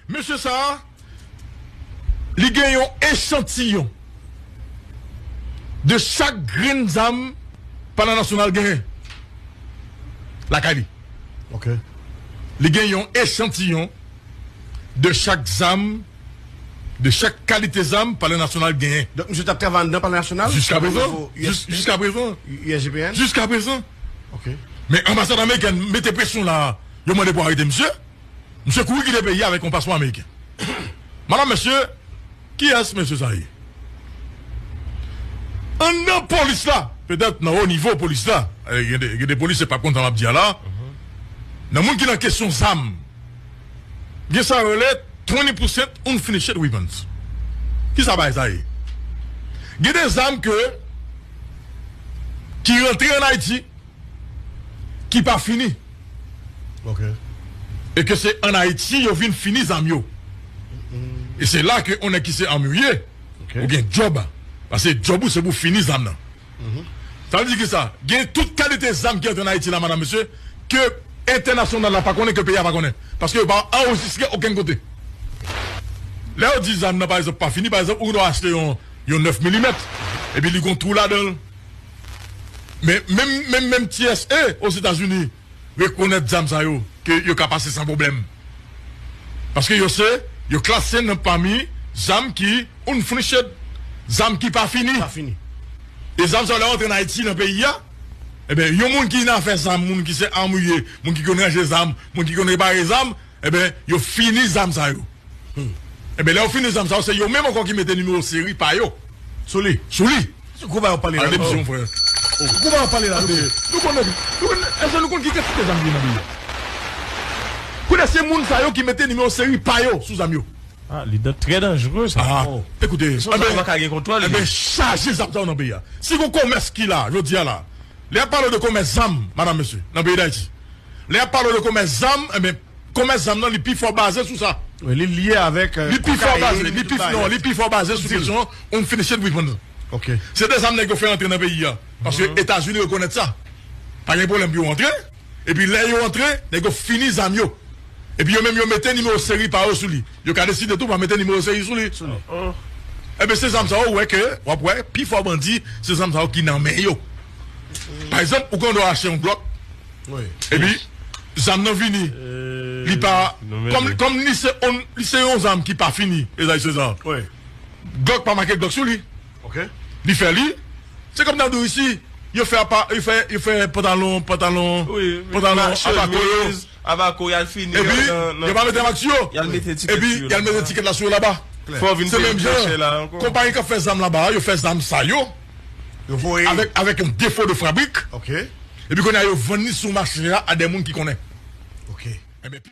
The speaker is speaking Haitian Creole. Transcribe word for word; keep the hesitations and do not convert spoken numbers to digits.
Mesye sa a, li gen yon echantiyon de chak grenn zam Palè Nasyonal genyen lakay li. Ok. Li gen yon echantiyon de chak zam, de chak kalite zam Palè Nasyonal genyen. Donk, misye t ap travay anndan Palè Nasyonal? Jiska prezan. Nivo Jis- Jiska prezan. U S G P N? Jiska prezan. Ok. Men anbasad amerikèn mete presyon la, yo mande pou arete misye. Misye kouri kite peyi a avèk yon paspò ameriken. Madanm, mesye, kiyès mesye sa ye? Anndan polis la, petèt nan wo nivo polis la, eh, gen de, gen de polis se p ap kontan m ap di a la. Nan moun ki nan kesyon zam, gen sa yo rele twenty percent unfinished weapons. Ki sa bagay sa ye? Gen de zam ke ki rantre ann Ayiti, ki pa fini. Ok. E ke se ann Ayiti yo vin fini zam yo. E se la ke on nèg ki se armurier, Ok. ou gen djòb. Paske djòb ou se pou fini zam nan. Sa vle di ki sa? Gen tout kalite zam ki antre ann Ayiti la, madanm, mesye, ke entènasyonal la pa konnen, ke peyi a pa konnen. Paske yo pa anrejistre okenn kote. Lè yo di zam nan, pa egzanp, pa fini, pa egzanp, ou dwe achte yon, yon nèf milimèt, epi li gon twou ladan l. Men menm, menm, menm T S A Ozetazini rekonèt zam sa yo, ke yo ka pase san pwoblèm. Paske yo se, yo klase nan pami zam ki unfinished, zam ki pa fini. Pa fini. E zam sa yo lè yo antre nan Ayiti, nan peyi a, ebyen, yon moun ki nan afè zam, moun ki se armurier, moun ki konn ranje zam, moun ki konn repare zam, ebyen, yo fini zam sa yo. Ebyen, lè yo fini zam sa yo, se yo menm ankò ki mete nimewo seri pa yo. Sou li. Sou li. Se kou ba yo pale la. Tande misye, frè. Kou ba yo pale la. Nou konnen, nou konnen, èske nou konn ki kantite zam ki gen nan peyi a? Kounye a se moun sa yo ki mete nimewo seri pa yo sou zam yo. Ah, li dan, trè danjere sa. Ah, ekoute, Son sa pa ka gen kontwòl. Ebyen, chaje zam sa yo nan peyi a. Si gon komès ki la, jodi a la, lè y ap pale de komès zam, madanm, mesye, nan peyi Dayiti, lè y ap pale de komès zam, ebyen, komès zam nan, li pi fò baze sou sa. Wi, li lye avèk, euh, Li pi fò kokayin, baze, li pi, tout non, bagay. Li pi fò baze sou kesyon unfinished weapon. Ok. Se de zam nèg yo fè antre nan peyi a. Paske Etazini rekonèt sa. Pa gen pwoblèm pou yo antre. Epi lè yo antre, nèg yo fini zam yo. Epi yo menm yo mete nimewo seri pa yo sou li. Yo ka deside tou pa mete nimewo seri sou li. Ebyen, se zam sa yo, ou wè ke, w ap wè, pi fò bandi, se zam sa yo ki nan men yo. Pa egzanp, ou konn dwe achte yon Glock, Wi. epi zam nan vini. Li pa, nou mete. Kòm, kòm li se on, li se yon zam ki pa fini, Esaïe César. Wi. Glock pa make Glock sou li. Ok. Li fè li. Se kòm nan dou isi, yo fè apa, yo fè, yo fè pantalon, pantalon, Wi, pantalon, ma- apako yo. Chemiz, apako, y al fini. Epi, Nan, nan, yo pa mete mak sou yo. Y al mete etiket Epi, sou yo. Y al mete etiket la sou yo laba. Fò vin Se peye menm pye chè jan. La ankò. Konpayi k ap fè zam laba, yo fè zam sa yo. Yo voye. Avèk, avèk yon defo de fabrik. Ok. Epi kounye a, yo vann li sou mache a, a de moun ki konnen. Ok. Ebyen,